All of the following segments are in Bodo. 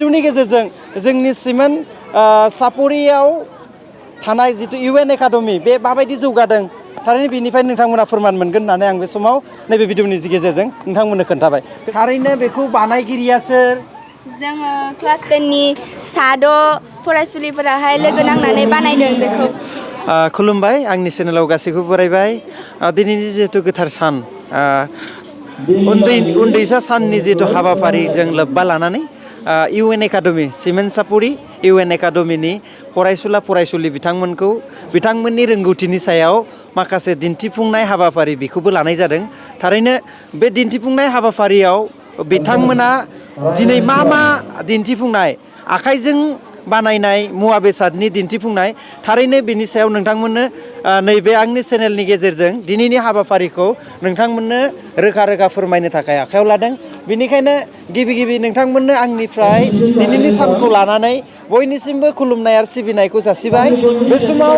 भिडिअनि गेजेरजों जोंनि सिमेन्ट सापरियाव थानाय जितु UN एकाडेमि बे माबायदि जौगादों थारैनो बेनिफ्राय नोंथांमोना फोरमान मोनगोन होननानै आं बे समाव नैबे भिडिअनि गेजेरजों नोंथांमोननो खोन्थाबाय। थारैनो बेखौ बानायगिरिया सोर? जोङो क्लास 10नि साद' फरायसुलिफोराहाय लोगो नांनानै बानायदों बेखौ। खुलुमबाय, आंनि चेनेलाव गासैखौबो बरायबाय। दिनैनि जिहेतु गोथार सान, उन्दैसा साननि जिहेतु हाबाफारिजों लोब्बा लानानै UN एकाडेमि सिमेन्ट सापरि UN एकाडेमिनि फरायसुला फरायसुलि बिथांमोननि रोंगौथिनि सायाव माखासे दिन्थिफुंनाय हाबाफारि बेखौबो लानाय जादों। थारैनो बे दिन्थिफुंनाय हाबाफारियाव बिथांमोना दिनै मा दिन्थिफुंनाय आखाइजों बानायनाय मुवा बेसादनि दिन्थिफुंनाय, थारैनो बेनि सायाव नोंथांमोननो नैबे आंनि चेनेलनि गेजेरजों दिनैनि हाबाफारिखौ नोंथांमोननो रोखा रोखा फोरमायनो थाखाय आखायाव लादों। बेनिखायनो गिबि आंनिफ्राय दिनैनि सानखौ लानानै बयनिसिमबो खुलुमनाय आरो सिबिनायखौ जासिबाय। बे समाव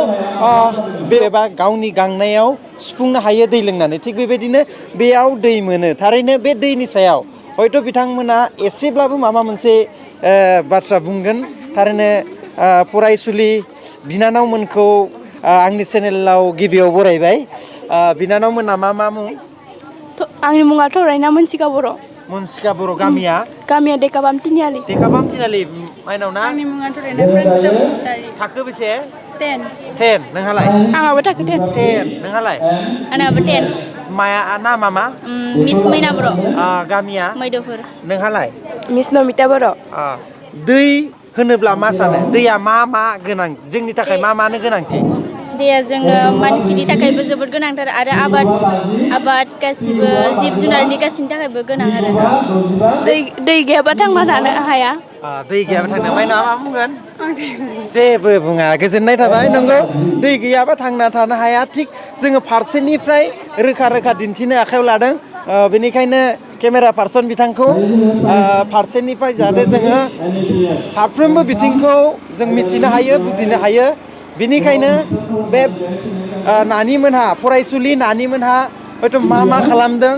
एबा गावनि गांनायाव सुफुंनो हायो दै लोंनानै, थिग बेबायदिनो बेयाव दै मोनो। थारैनो बे दैनि सायाव हयथ' बिथांमोना एसेब्लाबो माबा मोनसे बाथ्रा बुंगोन। थारैनो फरायसुलि बिनानावमोनखौ आंनि चेनेलाव गिबियाव बरायबाय। बिनानावमोना मा मुं? आंनि मुङा थरायना मोनसिका बर'। मोनसिका बर'। गामिया देकाबाम तिनिआलि। देकाबाम तिनिआलि। माइनाव ना? आंनि मुङा थरायना प्रेन्सिदा बसुमतारी। थाखो बेसे? 10। नोंहालाय? आंहाबो थाखो 10। नोंहालाय? आंनाबो 10। माया नामा मा? मिस मैना बर'। गामिया? मैदोफोर। नोंहालाय? मिस नमिता बर'। दै होनोब्ला मा सानो? दैया मा गोनां जोंनि थाखाय मानो गोनांथि? दैया जोंनो मानसिनि थाखायबो जोबोद गोनांथार आरो आबाद गासिबो जिब जुनारनि गासिनि थाखायबो गोनां आरो दै गैयाबा थांना थानो हाया। दै गैयाबा थांनो माइनावा मा बुंगोन? जेबो बुङा, गोजोननाय थाबाय। नंगौ, दै गैयाबा थांना थानो हाया। थिग जोङो फारसेनिफ्राय रोखा दिन्थिनो आखायाव लादों। बेनिखायनो केमेरा पार्सन बिथांखौ फारसेनिफ्राय जाहाथे जोङो फारफ्रोमबो बिथिंखौ जों मिथिनो हायो, बुजिनो हायो। बेनिखायनो बे फरायसुलि नानिमोनहा हयथ' मा खालामदों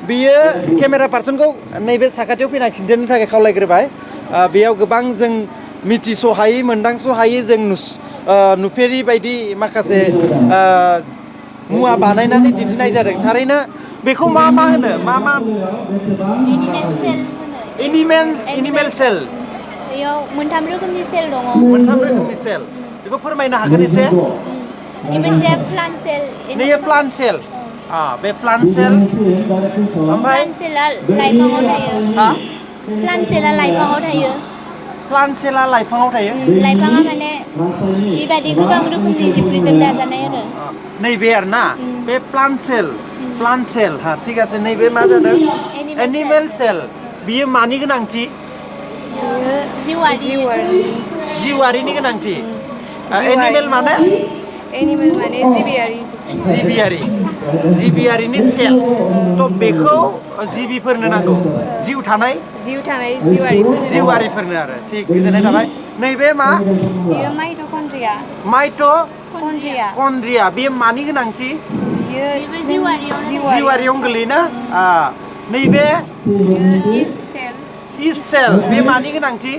बियो केमेरा पार्सनखौ नैबे साखाथियाव फैना खिन्थानो थाखाय खावलायग्रोबाय। बेयाव गोबां जों मिथिस'हायै मोनदांस'हायै जों नुफेरि बायदि माखासे मुवा बानायनानै दिन्थिनाय जादों। थारैनो बेखौ मा होनो? एनिमेल सेल। बेयाव मोनथाम रोखोमनि सेल दङ। मोनथाम रोखोमनि सेल, बेखौ फोरमायनो हागोन एसे? मोनसेया प्लान्ट सेल। नैयो प्लान्ट सेल। बे प्लान्ट सेल ओमफ्राय प्लान्ट सेला लाइफाङाव थायो। प्लान्ट सेला लाइफाङाव थायो। प्लान्ट सेला लाइफाङाव थायो। लाइफाङा माने बेबादि गोबां रोखोमनि जिबख्रिजों दाजानाय आरो। नैबे आरो ना बे प्लान्ट सेल। थिगासे नैबे मा जादों? एनिमेल सेल। बियो मानि गोनांथि? जिउआरिनि गोनांथि। एनिमेल माने? जिबियारिनि सेल। थ' बेखौ जिबिफोरनो नांगौ, जिउ थानाय जिउआरिफोरनो आरो। थिग गोजोननाय थाबाय। नैबे मा? बियो माइट'कन्ड्रिया। माइट'कन्ड्रिया बेयो मानि गोनांथि? जिउआरियावनो गोलैयोना? नैबे इस सेल बे मानि गोनांथि?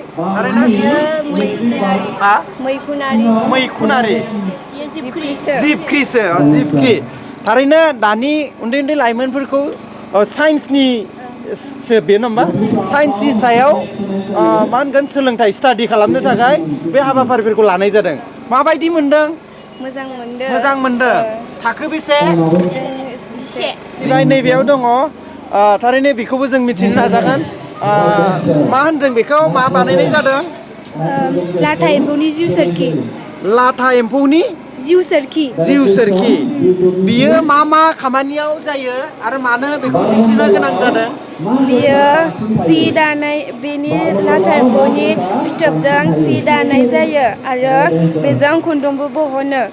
मैखुनारि। जिबख्रि। थारैनो दानि उन्दै लाइमोनफोरखौ साइन्सनिसो बे नङा, साइन्सनि सायाव मा होनगोन सोलोंथाइ स्टाडि खालामनो थाखाय बे हाबाफारिफोरखौ लानाय जादों। माबायदि मोनदों? मोजां मोनदों। थाखो बेसे? जाय नैबेयाव दङ, थारैनो बेखौबो जों मिथिनो नाजागोन। मा होनदों बेखौ? मा बानायनाय जादों? लाथा एम्फौनि जिउ सोरखि। लाथा एम्फौनि जिउ सोरखि। बियो मा खामानियाव जायो आरो मानो बेखौ दिन्थिनो गोनां जादों? बियो सि दानाय, बेनि लाथा एम्फौनि फिथोबजों सि दानाय जायो आरो बेजों खुन्दुंबो बहनो।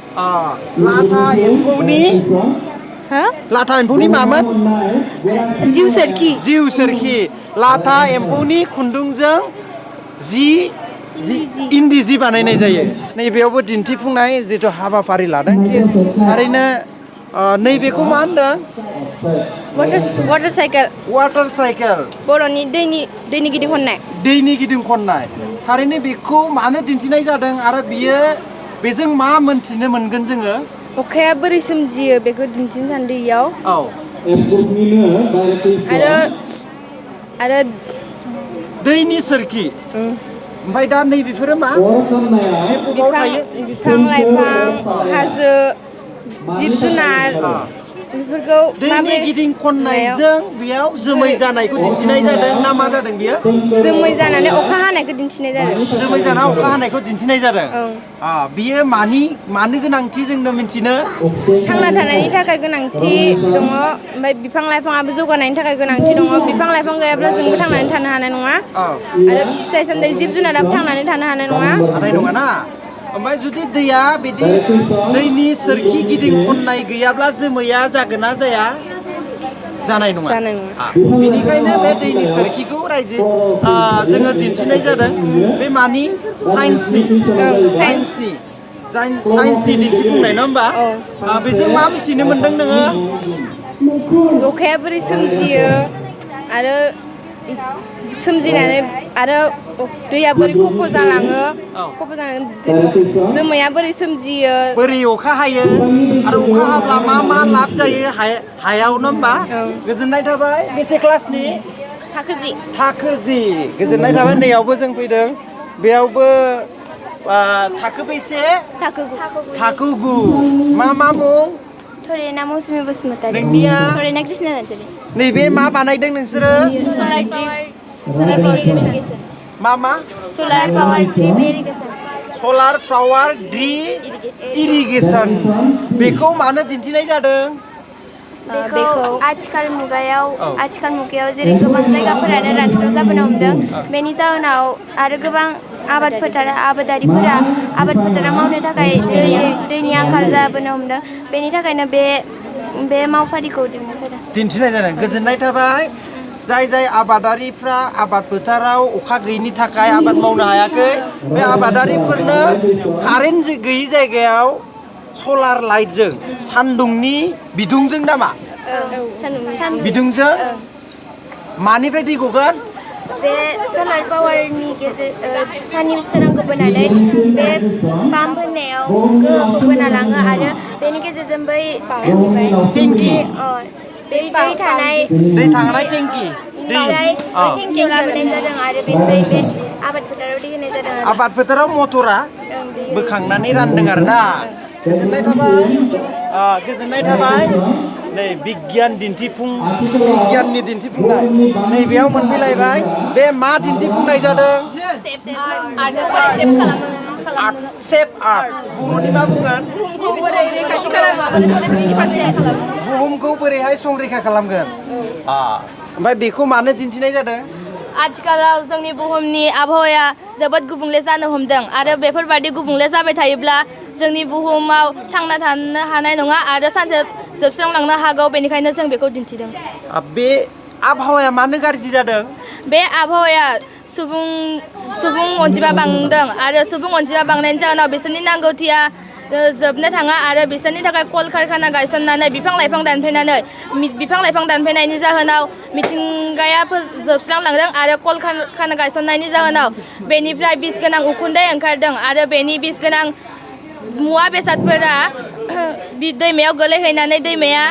लाथा एम्फौनि मामोन? जिउ सोरखि। लाथा एम्फौनि खुन्दुंजों इन्दि जि बानायनाय जायो। नैबेयावबो दिन्थिफुंनाय जिथु हाबाफारि लादों। थारैनो नैबेखौ मा होनदों? वाटार साइकेल वाटार साइकेल बर'नि दैनि गिदिं खननाय दैनि गिदिं खननाय थारैनो बेखौ मानो दिन्थिनाय जादों आरो बेजों मा मोनथिनो मोनगोन जोङो अखाया बोरै सोमजियो बेखौ दिन्थिनो सानदों इयाव औ आरो दैनि सोरखि ओमफ्राय दा नैबेफोरो मा बे बबाव थायो बिफां लाइफां हाजो जिब जुनार बेफोरखौ दैनि गिदिं खननायजों बेयाव जोमै जानायखौ दिन्थिनाय जादों ना मा जादों बियो जोमै जानानै अखा हानायखौ दिन्थिनाय जादों जोमै जाना अखा हानायखौ दिन्थिनाय जादों बियो मानो गोनांथि जोंनो मिथिनो थांना थानायनि थाखाय गोनांथि दङ ओमफ्राय बिफां लाइफाङाबो जौगानायनि थाखाय गोनांथि दङ बिफां लाइफां गैयाब्ला जोंबो थांनानै थानो हानाय नङा आरो फिथाइ सामथाइ जिब जुनाराबो थांनानै थानो हानाय नङा ना ओमफ्राय जुदि दैया बिदि दैनि सोरखि गिदिं खननाय गैयाब्ला जोमैया जागोन ना जाया जानाय नङा बेनिखायनो बे दैनि सोरखिखौ जोङो दिन्थिनाय जादों बे मानि साइन्सनि दिन्थिफुंनाय नङा होमबा बेजों मा मिथिनो मोनदों नोङो अखाया बोरै सोमजियो आरो सोमजिनानै आरो दैया बोरै खफ' जालाङो जोमैया बोरै सोमजियो बोरै अखा हायो आरो अखा हाब्ला मा लाब जायो हायाव नङा होमबा गोजोननाय थाबाय बेसे क्लासनि थाखो जि गोजोननाय थाबाय नैयावबो जों फैदों बेयावबो थाखो बेसे थाखो गु मा मुं थरेना मौसुमि बसुमतारी नोंनिया थरेना कृष्णा नार्जारी नैबे मा बानायदों नोंसोरो सलार इरिगेशन मा सलार पावार ड्रिप इरिगेशन सलार पावार ड्रिप इरिगेशन बेखौ मानो दिन्थिनाय जादों बेखौ आथिखाल मुगायाव जेरै गोबां जायगाफोरानो रानस्राव जाबोनो हमदों बेनि जाहोनाव आरो गोबां आबादारिफोरा आबाद फोथाराव मावनो थाखाय दैनि आंखाल जाबोनो हमदों बेनि थाखायनो बे मावफारिखौ दिन्थिनाय जादों गोजोननाय थाबाय जाय आबादारिफ्रा आबाद फोथाराव अखा गैयिनि थाखाय आबाद मावनो हायाखै बे आबादारिफोरनो कारेन्ट गैयि जायगायाव सलार लाइटजों सान्दुंनि बिदुंजों नामा बिदुंजों मानिफ्राय दै गगोन बे सलार पावारनि साननि सोरांखौ बोनानै बे पाम्प होनायाव गोहोखौ बोना लाङो आरो बेनि गेजेरजों बै टेंकि दै थानाय टेंकि टेंकियाव लाबोनाय जादों आरो बेनिफ्राय बे आबाद फोथाराव दै होनाय जादों आबाद फोथाराव मटरा बोखांनानै रानदों आरोना गोजोननाय थाबाय नै बिगियाननि दिन्थिफुंनाय नैबेयाव मोनफैलायबाय बे मा दिन्थिफुंनाय जादों सेफ आर्ट बर'नि मा बुंगोन बुहुमखौ बोरैहाय संरैखा खालामगोन ओमफ्राय बेखौ मानो दिन्थिनाय जादों आथिखालाव जोंनि बुहुमनि आबहावाया जोबोद गुबुंले जानो हमदों आरो बेफोरबायदि गुबुंले जाबाय थायोब्ला जोंनि बुहुमाव थांना थानो हानाय नङा आरो सानसे जोबस्रांलांनो हागौ बेनिखायनो जों बेखौ दिन्थिदों बे आबहावाया मानो गाज्रि जादों बे आबहावाया सुबुं अनजिमा बांदों आरो सुबुं अनजिमा बांनायनि जाहोनाव बिसोरनि नांगौथिया जोबनो थाङा आरो बिसोरनि थाखाय कलकारखाना गायसननानै बिफां लाइफां दानफायनायनि जाहोनाव मिथिंगाया जोबस्रांलांदों आरो कलकारखाना गायसननायनि जाहोनाव बेनिफ्राय बिस गोनां उखुन्दै ओंखारदों आरो बेनि बिस गोनां मुवा बेसादफोरा दैमायाव गोलैहैनानै दैमाया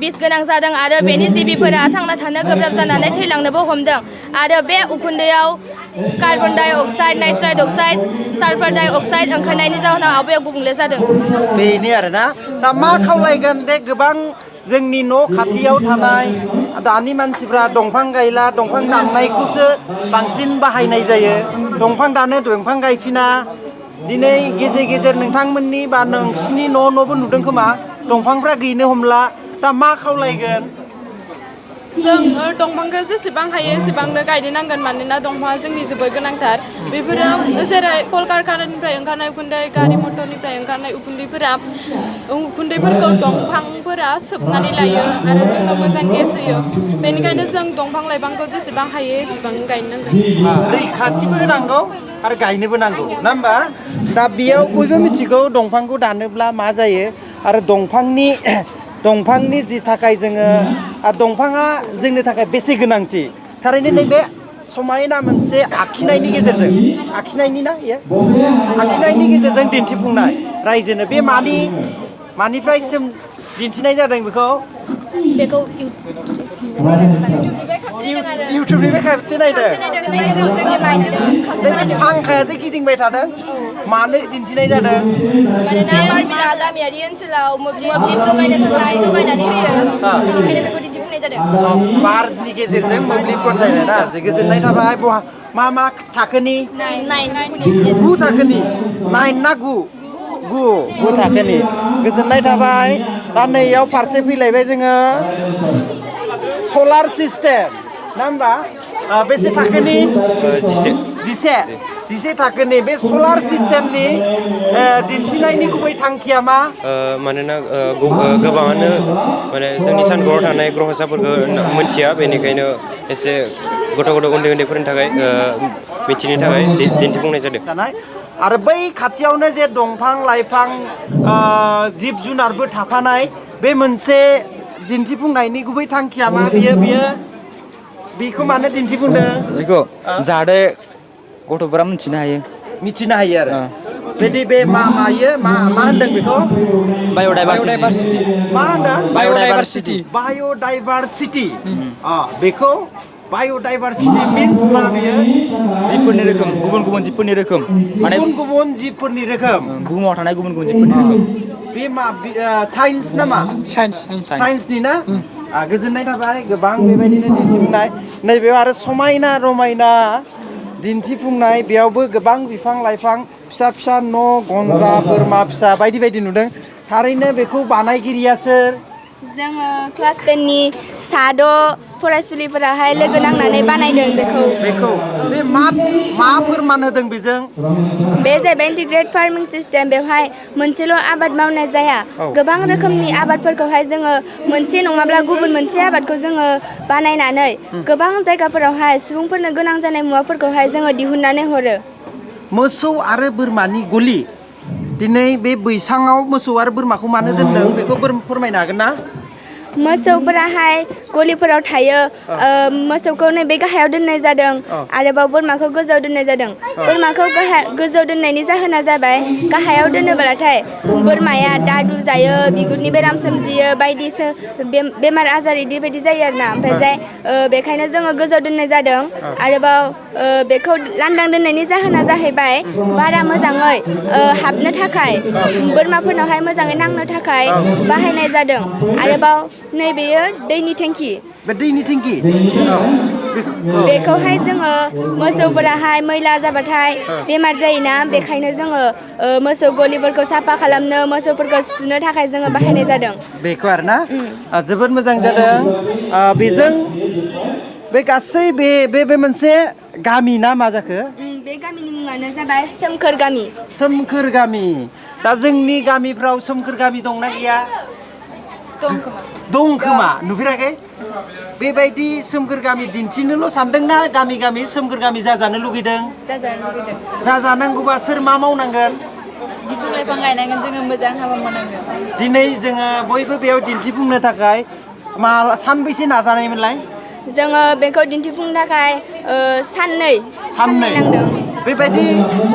बिस गोनां जादों आरो बेनि जिबिफोरा थांना थानो गोब्राब जानानै थैलांनोबो हमदों आरो बे उखुन्दैयाव कार्बन डाइ अक्साइड नाइट्राइड अक्साइड सालफार डाइ अक्साइड ओंखारनायनि जाहोनाव आबहावाया गुबुंले जादों बेनो आरोना दा मा खावलायगोन दे गोबां जोंनि न' खाथियाव थानाय दानि मानसिफ्रा दंफां गायला दंफां दाननायखौसो बांसिन बाहायनाय जायो दंफां दानो दंफां गायफिना दिनै गेजेर नोंथांमोननि बा नोंसिनि न'बो नुदों खोमा दंफांफ्रा गैनो हमला दा मा खावलायगोन जों दंफांखौ जेसेबां हायो एसेबांनो गायनो नांगोन मानोना दंफाङा जोंनि जोबोर गोनांथार बेफोरो जेरै कलकारखानानिफ्राय ओंखारनाय उखुन्दै गारि मटरनिफ्राय ओंखारनाय उखुन्दैफोरखौ दंफांफोरा सोबनानै लायो आरो जोंनो मोजां गेस होयो बेनिखायनो जों दंफां लाइफांखौ जेसेबां हायो एसेबां गायनो नांगोन रैखाथिबो होनांगौ आरो गायनोबो नांगौ ना होमबा दा बेयाव बयबो मिथिगौ दंफांखौ दानोब्ला मा जायो आरो दंफांनि दंफांनि जि थाखाय जोङो दंफाङा जोंनि थाखाय बेसे गोनांथि थारैनो नैबे समायना मोनसे आखिनायनि गेजेरजों आखिनायनि ना इयो आखिनायनि गेजेरजों दिन्थिफुंनाय रायजोनो बे मानिफ्राय दिन्थिनाय जादों बेखौ इउटुबनिफ्राय खेबसे नायदों बे फांखाया जे गिदिंबाय थादों मानो दिन्थिनाय जादों मानोना बारबिला गामियारि ओनसोलाव मोब्लिब जगायनानै होयो बेनिखायनो बेखौ दिन्थिफुंनाय जादों बारनि गेजेरजों मोब्लिब गथायनाय ना जे गोजोननाय थाबाय मा थाखोनि 9 थाखोनि 9 ना 9 थाखोनि गोजोननाय थाबाय दा नैयाव फारसे फैलायबाय जोङो सलार सिस्टेम ना होमबा बेसे थाखोनि 11 थाखोनि बे सलार सिस्टेमनि दिन्थिनायनि गुबै थांखिया मा मानोना गोबाङानो माने जोंनि सानखराव थानाय ग्रहसाफोरखौ मिथिया बेनिखायनो एसे गथ' उन्दैफोरनि थाखाय मिथिनो थाखाय दिन्थिफुंनाय जादों आरो बै खाथियावनो जे दंफां लाइफां जिब जुनारबो थाफानाय बे मोनसे दिन्थिफुंनायनि गुबै थांखिया मा बेखौ मानो दिन्थिफुंदों बेखौ जाहाथे गथ'फोरा मिथिनो हायो आरो बे मा होनदों बेखौ बाय'डाइभारसिटि मा होनदों बाय'डाइभारसिटि बेखौ बाय'डाइभारसिटि मिन्स मा बेयो जिबफोरनि रोखोम गुबुन जिबफोरनि रोखोम माने गुबुन जिबफोरनि रोखोम बुहुमाव थानाय गुबुन जिबफोरनि रोखोम बे मा साइन्स नामा साइन्सनि ना गोजोननाय थाबाय गोबां बेबायदिनो दिन्थिफुंनाय नैबेयाव आरो समायना रमायना दिन्थिफुंनाय बेयावबो गोबां बिफां लाइफां फिसा न' गन्द्रा बोरमा फिसा बायदि नुदों थारैनो बेखौ बानायगिरिया सोर जोङो क्लास 10नि 6 फरायसुलिफोराहाय लोगो नांनानै बानायदों बेखौ बे मा फोरमान होदों बेजों बे जाहैबाय इन्टिग्रेटेड फार्मिं सिस्टेम बेवहाय मोनसेल' आबाद मावनाय जाया गोबां रोखोमनि आबादफोरखौहाय जोङो मोनसे नङाब्ला गुबुन मोनसे आबादखौ जोङो बानायनानै गोबां जायगाफोरावहाय सुबुंफोरनो गोनां जानाय मुवाफोरखौहाय जोङो दिहुननानै हरो मोसौ आरो बोरमानि गलि दिनै बे बैसाङाव मोसौ आरो बोरमाखौ मानो दोनदों बेखौ फोरमायनो हागोन ना मोसौफोराहाय गलिफोराव थायो मोसौखौ नैबे गाहायाव दोननाय जादों आरोबाव बोरमाखौ गोजौआव दोननाय जादों बोरमाखौ गोजौआव दोननायनि जाहोना जाबाय गाहायाव दोनोब्लाथाय बोरमाया दादु जायो बिगुरनि बेराम सोमजियो बायदिसो बेमार आजार बायदि जायो आरोना ओमफ्राय बेखायनो जोङो गोजौआव दोननाय जादों आरोबाव बेखौ लांदां दोननायनि जाहोना जाहैबाय बारा मोजाङै हाबनो थाखाय बोरमाफोरनावहाय मोजाङै नांनो थाखाय बाहायनाय जादों आरोबाव नैबेयो दैनि टेंकि बेखौहाय जोङो मोसौफोराहाय मैला जाबाथाय बेमार जायोना बेखायनो जोङो मोसौ गलिफोरखौ साफा खालामनो मोसौफोरखौ सुनो थाखाय जोङो बाहायनाय जादों बेखौ आरोना जोबोद मोजां जादों बेजों बे गासै बे मोनसे गामि ना मा जाखो बे गामिनि मुङानो जाबाय सोमखोर गामि दा जोंनि गामिफ्राव सोमखोर गामि दंना गैया दं खोमा नुफेराखै बेबायदि सोमखोर गामि दिन्थिनोल' सानदोंना गामि सोमखोर गामि जाजानो लुगैदों जाजानांगौबा सोर मा मावनांगोन बिफां लाइफां गायनांगोन जोङो मोजां हाबा मावनांगोन दिनै जोङो बयबो बेयाव दिन्थिफुंनो थाखाय सानबैसे नाजानायमोनलाय जोङो बेखौ दिन्थिफुंनो थाखाय साननै नांदों बेबायदि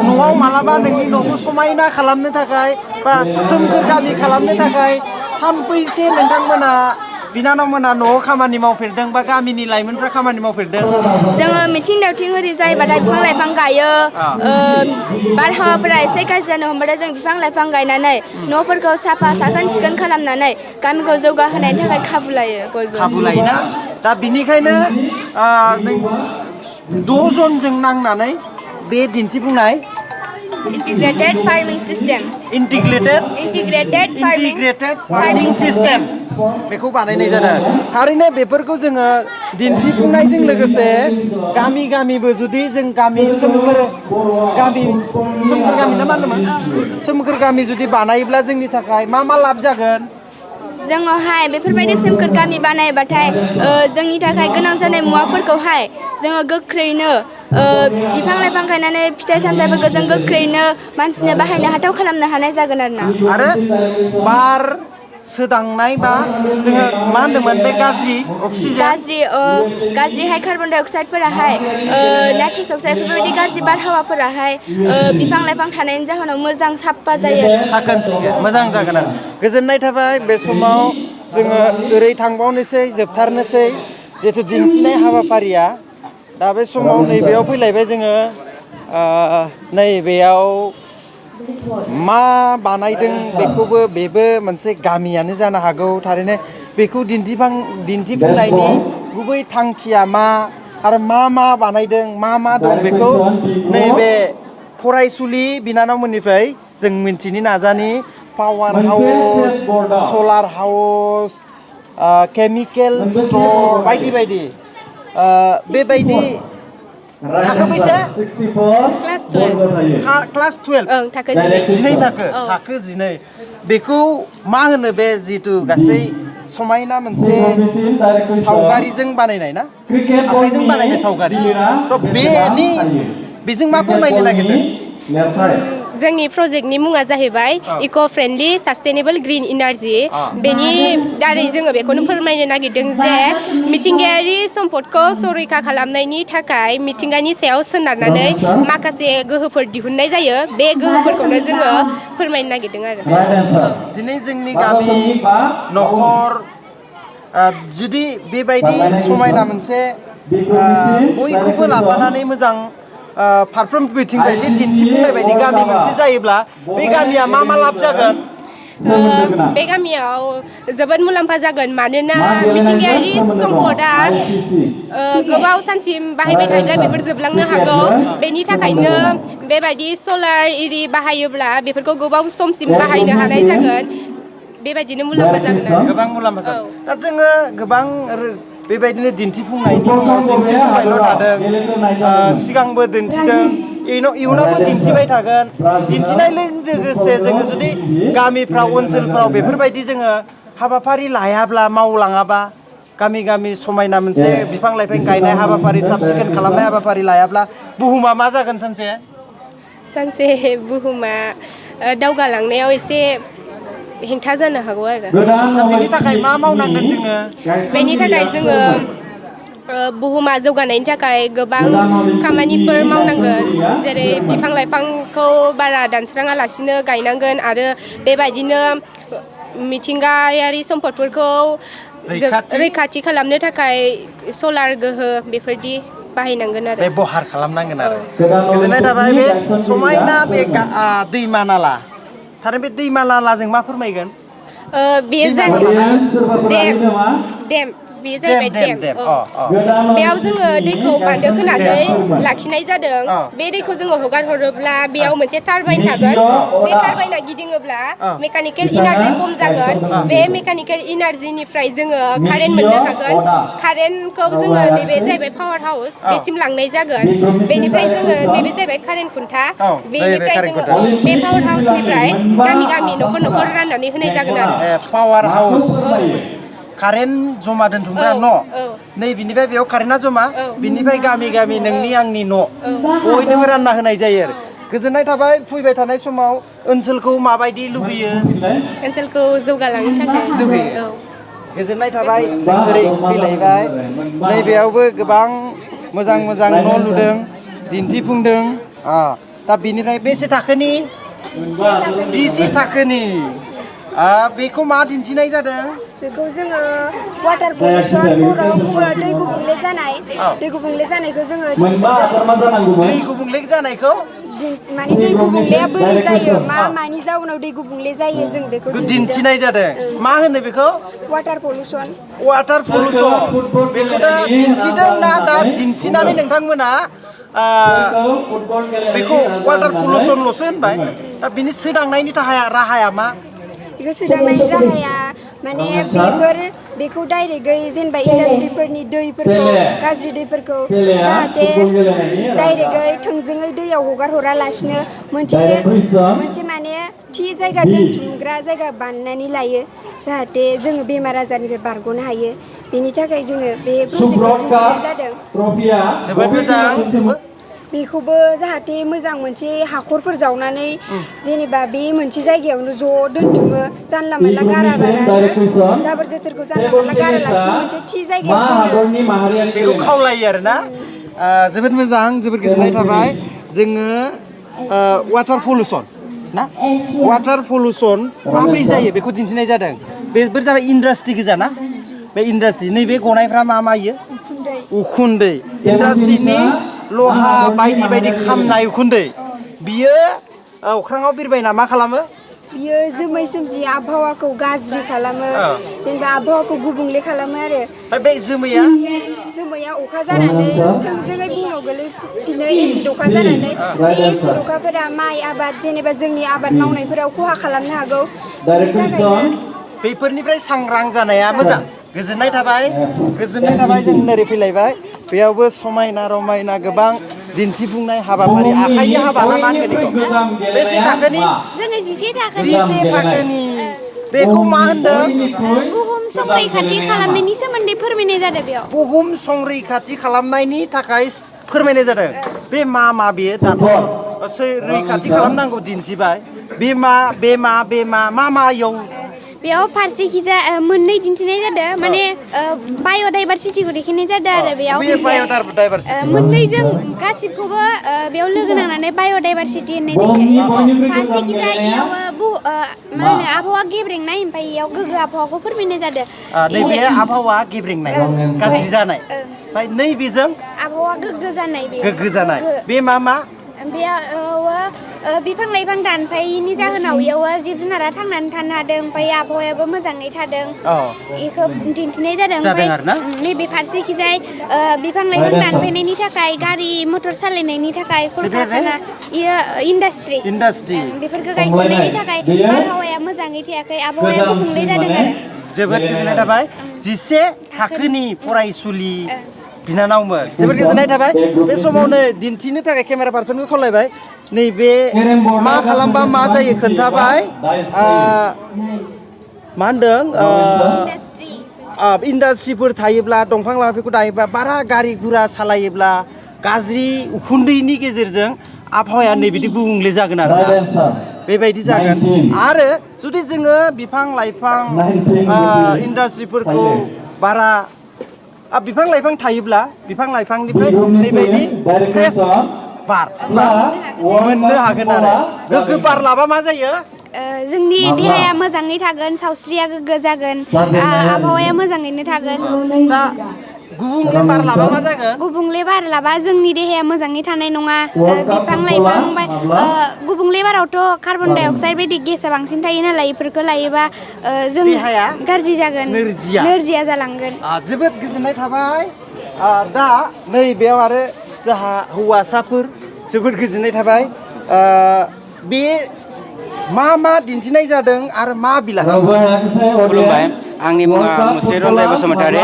न'आव मालाबा नोंनि न'खौ समायना खालामनो थाखाय बा सोमखोर गामि खालामनो थाखाय सानबैसे नोंथांमोना बिनानावमोना न'आव खामानि मावफेरदों बा गामिनि लाइमोनफ्रा खामानि मावफेरदों जोङो मिथिं दावथिं ओरै जायोबाथाय बिफां लाइफां गायो बारहावाफोरा एसे गाज्रि जानो हमबाथाय जों बिफां लाइफां गायनानै न'फोरखौ साफा साखोन सिखोन खालामनानै गामिखौ जौगाहोनायनि थाखाय खाबु लायो बयबो खाबु लायोना दा बिनिखायनो 6 जनजों नांनानै बे दिन्थिफुंनाय इन्टिग्रेटेड फार्मिं सिस्टेम बेखौ बानायनाय जादों थारैनो बेफोरखौ जोङो दिन्थिफुंनायजों लोगोसे गामिबो जुदि जों सोमखोर गामि ना मा होनोमोन सोमखोर गामि जुदि बानायोब्ला जोंनि थाखाय मा लाब जागोन जोङोहाय बेफोरबायदि सोमखोर गामि बानायबाथाय जोंनि थाखाय गोनां जानाय मुवाफोरखौहाय जोङो गोख्रैनो बिफां लाइफां गायनानै फिथाइ सामथाइफोरखौ जों गोख्रैनो मानसिनो बाहायनो हाथाव खालामनो हानाय जागोन आरो बार सोदांनाय बा जोङो मा होनदोंमोन बे गाज्रि अक्सिजेन गाज्रिहाय कार्बन डाइ अक्साइडफोराहाय नाइट्रस अक्साइड बेफोरबायदि गाज्रि बारहावाफोराहाय बिफां लाइफां थानायनि जाहोनाव मोजां साफा जायो साखोन सिखोन मोजां जागोन आरो गोजोननाय थाबाय बे समाव जोङो ओरै थांबावनोसै जोबथारनोसै जिहेथु दिन्थिनाय हाबाफारिया दा बे समाव नैबेयाव फैलायबाय जोङो नैबेयाव मा बानायदों बेखौबो बेबो मोनसे गामियानो जानो हागौ थारैनो बेखौ दिन्थिफुंनायनि गुबै थांखिया मा आरो मा बानायदों मा दं बेखौ नैबे फरायसुलि बिनानावमोननिफ्राय जों मिन्थिनो नाजानि पावार हाउस सलार हाउस केमिकेल स्ट'र बायदि बायदि बेबायदि थाखो बैसे क्लास 12 थाखो 12 बेखौ मा होनो बे जिथु गासै समायना मोनसे सावगारिजों बानायनाय ना आखाइजों बानायनाय सावगारि बेजों मा फोरमायनो नागिरदों जोंनि प्रजेक्टनि मुङा जाहैबाय इक' फ्रेन्डलि सास्टेनेबल ग्रिन इनार्जि बेनि दारै जोङो बेखौनो फोरमायनो नागिरदों जे मिथिंगायारि सम्पदखौ संरैखा खालामनायनि थाखाय मिथिंगानि सायाव सोनारनानै माखासे गोहोफोर दिहुननाय जायो बे गोहोफोरखौनो जोङो फोरमायनो नागिरदों आरो दिनै जोंनि गामि न'खर जुदि बेबायदि समायना मोनसे बयखौबो लाफानानै मोजां फारफ्रोम बिथिंबायदि दिन्थिफुंनाय बायदि गामि मोनसे जायोब्ला बे गामिया मा लाब जागोन बे गामियाव जोबोद मुलाम्फा जागोन मानोना मिथिंगायारि सम्पदा गोबाव सानसिम बाहायबाय थायोब्ला बेफोर जोबलांनो हागौ बेनि थाखायनो बेबायदि सलार इरि बाहायोब्ला बेफोरखौ गोबाव समसिम बाहायनो हानाय जागोन बेबायदिनो मुलाम्फा जागोन आरो गोबां मुलाम्फा जागोन दा जोङो गोबां बेबायदिनो दिन्थिफुंनायल' थादों सिगांबो दिन्थिदों इयुनावबो दिन्थिबाय थागोन दिन्थिनायजों लोगोसे जोङो जुदि गामिफ्राव ओनसोलफ्राव बेफोरबायदि जोङो हाबाफारि लायाब्ला मावलाङाबा गामि समायना मोनसे बिफां लाइफां गायनाय हाबाफारि साब सिखोन खालामनाय हाबाफारि लायाब्ला बुहुमा मा जागोन सानसे बुहुमा दावगालांनायाव एसे हेंथा जानो हागौ आरो बेनि थाखाय मा मावनांगोन जोङो बेनि थाखाय जोङो बुहुमा जौगानायनि थाखाय गोबां खामानिफोर मावनांगोन जेरै बिफां लाइफांखौ बारा दानस्राङालासिनो गायनांगोन आरो बेबायदिनो मिथिंगायारि सम्पदफोरखौ रैखाथि खालामनो थाखाय सलार गोहो बेफोरदि बाहायनांगोन आरो बेबहार खालामनांगोन आरो गोजोननाय थाबाय बे समायना बे दैमा नाला थारैनो बे दैमा नालाजों मा फोरमायगोन बेयो जाहैबाय देम बेयाव जोङो दैखौ बान्दो खोनानै लाखिनाय जादों बे दैखौ जोङो हगार हरोब्ला बेयाव मोनसे टारबाइन थागोन बे टारबाइना गिदिङोब्ला मेकानिकेल इनार्जि फर्म जागोन बे मेकानिकेल इनार्जिनिफ्राय जोङो कारेन्ट मोननो हागोन कारेन्टखौ जोङो नैबे जाहैबाय पावार हाउस बेसिम लांनाय जागोन बेनिफ्राय जोङो नैबे जाहैबाय कारेन्ट खुन्था बेनिफ्राय जोङो बे पावार हाउसनिफ्राय गामि न'खर राननानै होनाय जागोन आरो पावार हाउस कारेन्ट जमा दोनथुमग्रा न' नै बिनिफ्राय बेयाव कारेन्टआ जमा बिनिफ्राय गामि नोंनि आंनि न' बयनोबो रानना होनाय जायो आरो गोजोननाय थाबाय फैबाय थानाय समाव ओनसोलखौ माबायदि लुगैयो ओनसोलखौ जौगालांनो थाखाय लुगैयो गोजोननाय थाबाय ओरै फैलायबाय नैबेयावबो गोबां मोजां न' लुदों दिन्थिफुंदों दा बिनिफ्राय बेसे थाखोनि 10 थाखोनि बेखौ मा दिन्थिनाय जादों बेखौ जोङो वाटार पलिउसन बर'आव दै गुबुंले जानायखौ जोङो दै गुबुंले जानायखौ माने दै गुबुंलेया बोरै जायो मानि जाउनाव दै गुबुंले जायो जों बेखौ दिन्थिनाय जादों मा होनो बेखौ वाटार पलिउसन बेखौ दा दिन्थिदों ना दा दिन्थिनानै नोंथांमोना बेखौ वाटार पलिउसनल'सो होनबाय दा बिनि सोदांनायनि राहाया मा बेखौ सोदांनायनि राहाया माने बेखौ डाइरेक्टयै जेनेबा इन्डास्ट्रिफोरनि दैफोरखौ गाज्रि दैफोरखौ जाहाथे डाइरेक्टयै थोंजोङै दैयाव हगार हरालासिनो मोनसे माने थि जायगा दोनथुमग्रा जायगा बानायनानै लायो जाहाथे जोङो बेमार आजारनिफ्राय बारग'नो हायो बेनि थाखाय जोङो बे प्रजेक्टखौ दिन्थिनाय जादों जोबोद मोजां बेखौबो जाहाथे मोजां मोनसे हाखरफोर जावनानै जेनेबा बे मोनसे जायगायावनो ज' दोनथुमो जानला मोनला गाराबालानो जाबोर जोथोरखौ जानला मोनला गारालासिनो मोनसे थि जायगायाव दोनो बेखौ खावलायो आरोना जोबोद मोजां जोबोद गोजोननाय थाबाय जोङो वाटार पलुसन ना वाटार पलुसन माब्रै जायो बेखौ दिन्थिनाय जादों बेफोर जाबाय इन्डास्ट्रि गोजा ना बे इन्डास्ट्रि नैबे गनायफ्रा मा मायो उखुन्दै इन्डास्ट्रिनि लहा बायदि बायदि खामनाय उखुन्दै बियो अख्राङाव बिरबायना मा खालामो बियो जोमै सोमजियो आबहावाखौ गाज्रि खालामो जेनेबा आबहावाखौ गुबुंले खालामो आरो बे जोमैया अखा जानानै थोंजोङै बुहुमाव गोलैफिनो एसिड अखा जानानै बे एसिड अखाफोरा माइ आबाद जेनेबा जोंनि आबाद मावनायफोराव खहा खालामनो हागौ बेनि थाखायनो बेफोरनिफ्राय सांग्रां जानाया मोजां गोजोननाय थाबाय जों नोरै फैलायबाय बेयावबो समायना रमायना गोबां दिन्थिफुंनाय हाबाफारि आखाइनि हाबा ना मा होनगोन बेखौ बेसे थाखोनि जोङो 10 थाखोनि बेखौ मा होनदों बुहुम संरैखाथि खालामनायनि सोमोन्दै फोरमायनाय जादों बेयाव बुहुम संरैखाथि खालामनायनि थाखाय फोरमायनाय जादों बे मा बेयो दाथ' रैखाथि खालामनांगौ दिन्थिबाय बे मायाव बेयाव फारसेखिजा मोननै दिन्थिनाय जादों माने बाय'डाइभारसिटिखौ देखायनाय जादों आरो बेयाव मोननैजों गासिबखौबो बेयाव लोगो नांनानै बाय'डाइभारसिटि होननाय जायो फारसेखिजा इयाव मा होनो आबहावा गेब्रेंनाय ओमफ्राय इयाव गोग्गो आबहावाखौ फोरमायनाय जादों नैबे आबहावा गेब्रेंनाय गाज्रि जानाय ओमफ्राय नैबेजों आबहावा गोग्गो जानाय बे मा बेयाव बिफां लाइफां दानफायैनि जाहोनाव बेयाव जिब जुनारा थांनानै थानो हादों ओमफ्राय आबहावायाबो मोजाङै थादों बेखौ दिन्थिनाय जादों ओमफ्राय नैबे फारसेखिजाय बिफां लाइफां दानफायनायनि थाखाय गारि मटर सालायनायनि थाखाय कलकारखाना इन्डास्ट्रि बेफोरखौ गायसननायनि थाखाय बारहावाया मोजाङै थायाखै आबहावाया गुबुंले जादों आरो जोबोद गोजोननाय थाबाय 11 थाखोनि फरायसुलि बिनानावमोन जोबोद गोजोननाय थाबाय बे समावनो दिन्थिनो थाखाय केमेरा पार्सनखौ खावलायबाय नैबे मा खालामबा मा जायो खोन्थाबाय मा होनदों इन्डास्ट्रिफोर थायोब्ला दंफां लाइफांफोरखौ दायोब्ला बारा गारि गुरा सालायोब्ला गाज्रि उखुन्दैनि गेजेरजों आबहावाया नैबिदि गुबुंले जागोन आरो बेबायदि जागोन आरो जुदि जोङो बिफां लाइफां इन्डास्ट्रिफोरखौ बारा बिफां लाइफां थायोब्ला बिफां लाइफांनिफ्राय नैबायदि फ्रेश बार मोननो हागोन आरो गोग्गो बार लाबा मा जायो जोंनि देहाया मोजाङै थागोन सावस्रिया गोग्गो जागोन आबहावाया मोजाङैनो थागोन दा गुबुंले बार लाबा मा जागोन गुबुंले बार लाबा जोंनि देहाया मोजाङै थानाय नङा बिफां लाइफां गुबुंले बारावथ' कार्बन डाइ अक्साइड बायदि गेसा बांसिन थायो नालाय बेफोरखौ लायोबा जों गाज्रि जागोन नोरजिया जालांगोन जोबोद गोजोननाय थाबाय दा नै बेयाव आरो जोंहा हौवासाफोर जोबोद गोजोननाय थाबाय बे मा दिन्थिनाय जादों आरो मा बिला खुलुमबाय आंनि मुङा मुस्रि रन्जाय बसुमतारी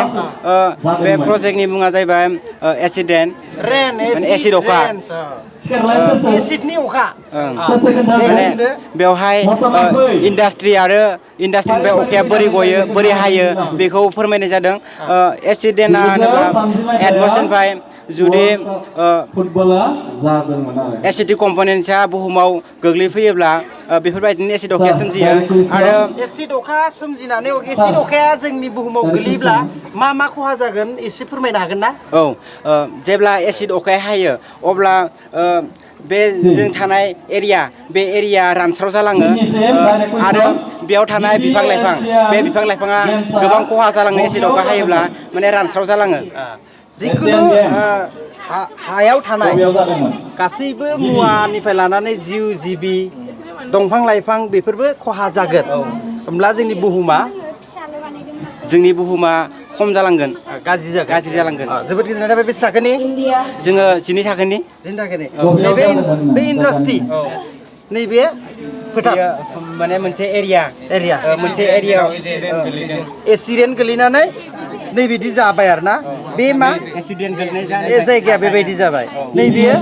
बे प्रजेक्टनि मुङा जाहैबाय एसिड अखा एसिडनि अखा माने बेवहाय इन्डास्ट्रिनिफ्राय अखाया बोरै गयो बोरै हायो बेखौ फोरमायनाय जादों एसिडेन्टआ होनोब्ला एटमसफेयारनिफ्राय जुदि एसिडिक कम्पनेन्टसा बुहुमाव गोग्लैफैयोब्ला बेफोरबायदिनो एसिड अखाया सोमजियो आरो एसिड अखा सोमजिनानै एसिड अखाया जोंनि बुहुमाव गोग्लैब्ला मा खहा जागोन एसे फोरमायनो हागोन ना औ जेब्ला एसिड अखाया हायो अब्ला बे जों थानाय बे एरिया रानस्राव जालाङो आरो बेयाव थानाय बिफां लाइफां बे बिफां लाइफाङा गोबां खहा जालाङो एसिड अखा हायोब्ला माने रानस्राव जालाङो जिखुनु हायाव थानाय गासैबो मुवानिफ्राय लानानै जिउ जिबि दंफां लाइफां बेफोरबो खहा जागोन होमब्ला जोंनि बुहुमा खम जालांगोन गाज्रि जालांगोन जोबोद गोजोननाय थाबाय बेसे थाखोनि जोङो 12 थाखोनि बे इन्डास्ट्रि नैबे फोथार माने मोनसे एरिया मोनसे एरियायाव एसिडेन्ट गोलैनानै नैबिदि जाबाय आरो ना बे मा एसिडेन्ट गोलैनाय जायगाया बेबायदि जाबाय नैबेयो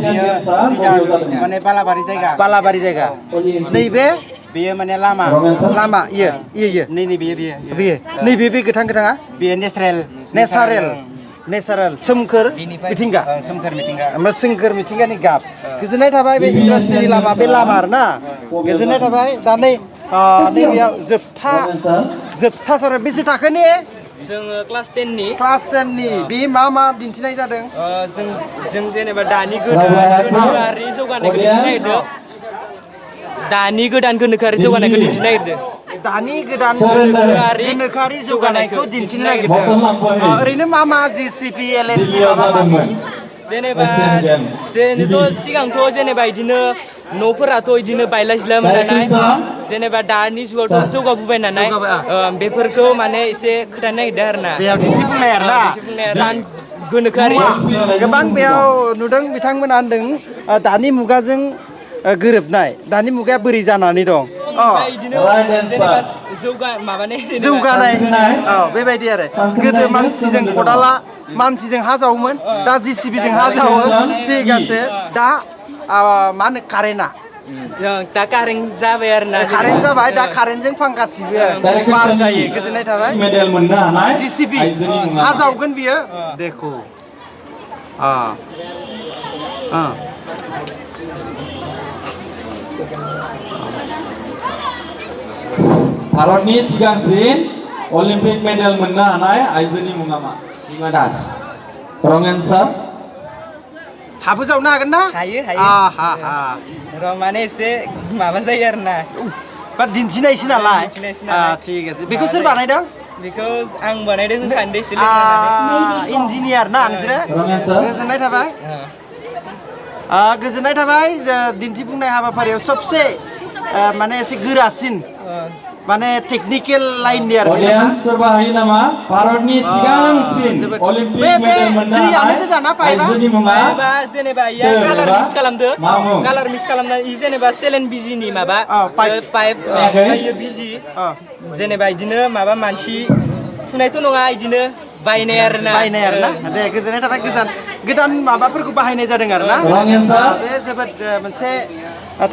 माने बालाबारि जायगा नैबे बेयो माने लामा इयो नैबे बे गोथाङा बेयो नेचारेल नेचारेल सोमखोर मिथिंगा सोमखोर मिथिंगा ओमफ्राय सोमखोर मिथिंगानि गाब गोजोननाय थाबाय बे इन्डास्ट्रिनि लामा बे लामा आरोना गोजोननाय थाबाय दा नैबेयाव जोबथा सर बेसे थाखोनि जोङो क्लास 10नि बे मा दिन्थिनाय जादों जों जेनेबा दानि गोनोखोआरि जौगानायखौ दिन्थिनो नागिरदों दानि गोदान गोनोखोआरि जौगानायखौ दिन्थिनो नागिरदों दानि गोदान गोनोखोआरि जौगानायखौ दिन्थिनो नागिरदों ओरैनो मा JCB LNT माबा जेनेबा सिगांथ' जेनेबा इदिनो न'फोराथ' इदिनो बायला जिलामोन नालाय जेनेबा दानि जुगावथ' जौगाबोबाय नालाय बेफोरखौ माने एसे खोन्थानो नागिरदों आरोना बेयाव दिन्थिफुंनाय आरोना गोनोखोआरि गोबां बेयाव नुदों बिथांमोना होनदों दानि मुगाजों गोरोबनाय दानि मुगाया बोरै जानानै दं जेनेबा जौगानाय बेबायदि आरो गोदो मानसिजों खदाला मानसिजों हा जावोमोन दा JCBजों हा जावो ठीक আছে दा मा होनो कारेन्टआ दा कारेन्ट जाबाय आरोना कारेन्ट जाबाय दा कारेन्टजों फांगासिबो बार जायो गोजोननाय थाबाय JCB हा जावगोन बियो देखो भारतनि सिगांसिन अलिम्पिक मेडेल मोननो हानाय आइजोनि मुङा मा हिमा दास रं एन्सार हाबो जावनो हागोन ना हायो र' माने एसे माबा जायो आरोना बा दिन्थिनायसो नालाय ठीक আছে बेखौ सोर बानायदों बेखौ आं बानायदों सानैसो इन्जिनियार ना नोंसोरो गोजोननाय थाबाय दिन्थिफुंनाय हाबाफारियाव सबसे माने एसे गोरासिन माने टेक्निकेल लाइननि आरो सोरबा हायो नामा भारतनि सिगांसिन अलिम्पिक मेडेल मोननो हानाय आइजोनि मुङा जेनेबा इया कालार मिक्स खालामदो कालार मिक्स खालामनानै जेनेबा सेलेन बिजिनि माबा पाइप इयो बिजि जेनेबा इदिनो माबा मानसि थुनायथ' नङा इदिनो बायनाय आरोना दे गोजोननाय थाबाय गोदान माबाफोरखौ बाहायनाय जादों आरोना बे जोबोद मोनसे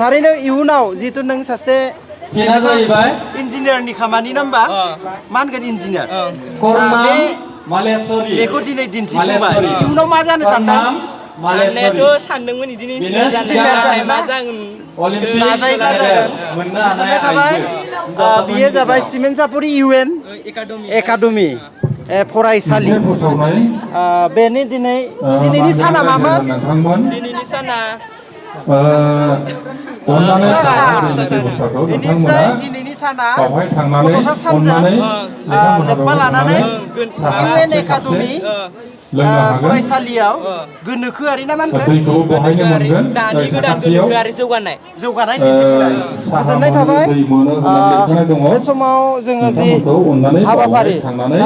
थारैनो इयुनाव जिहेतु नों सासे इन्जिनियारनि खामानि नाम्बा मा होनगोन इन्जिनियार बेखौ दिनै दिन्थिफुंबाय इयुनाव मा जानो सानदों साननायाथ' सानदोंमोन इदिनो मा जागोन बियो जाबाय सिमेन्सापुरि UN एकाडेमि फरायसालि बेनि दिनैनि साना मामोन दिनैनि साना बेनिफ्राय दिनैनि साना गथ'सा सानजों लोब्बा लानानै UN एकाडेमि फरायसालियाव गोनोखोआरि ना मा होनगोन दानि गोदान गोनोखोआरि जौगानाय दिन्थिफुंनाय गोजोननाय थाबाय बे समाव जोङो जि हाबाफारि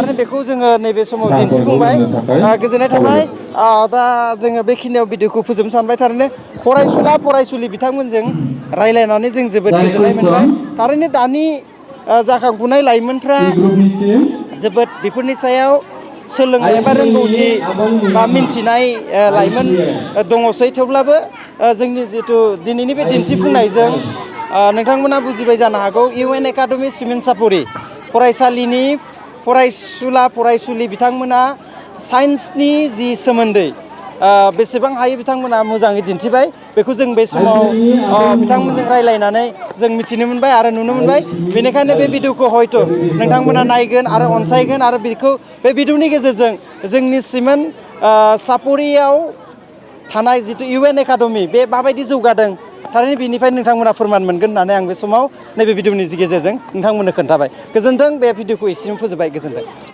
आरो बेखौ जोङो नैबे समाव दिन्थिफुंबाय गोजोननाय थाबाय दा जोङो बेखिनियाव भिडिअखौ फोजोबनो सानबाय थारैनो फरायसुलि बिथांमोनजों रायलायनानै जों जोबोद गोजोननाय मोनबाय थारैनो दानि जाखांफुनाय लाइमोनफ्रा जोबोद बेफोरनि सायाव सोलोंनाय एबा रोंगौथि बा मिन्थिनाय लाइमोन दङसै थेवब्लाबो जोंनि जिथु दिनैनि बे दिन्थिफुंनायजों नोंथांमोना बुजिबाय जानो हागौ UN एकाडेमि सिमेन्सापुरि फरायसालिनि फरायसुलि बिथांमोना साइन्सनि जि सोमोन्दै बेसेबां हायो बिथांमोना मोजाङै दिन्थिबाय बेखौ जों बे समाव बिथांमोनजों रायलायनानै जों मिथिनो मोनबाय आरो नुनो मोनबाय बेनिखायनो बे भिडिअखौ हयथ' नोंथांमोना नायगोन आरो अनसायगोन आरो बे भिडिअनि गेजेरजों जोंनि सिमेन्सापुरियाव थानाय जिथु UN एकाडेमि बे माबायदि जौगादों थारैनो बेनिफ्राय नोंथांमोना फोरमान मोनगोन होननानै आं बे समाव नैबे भिडिअनि गेजेरजों नोंथांमोननो खोन्थाबाय गोजोन्थों बे भिडिअखौ एसेसिम फोजोबबाय गोजोन्थों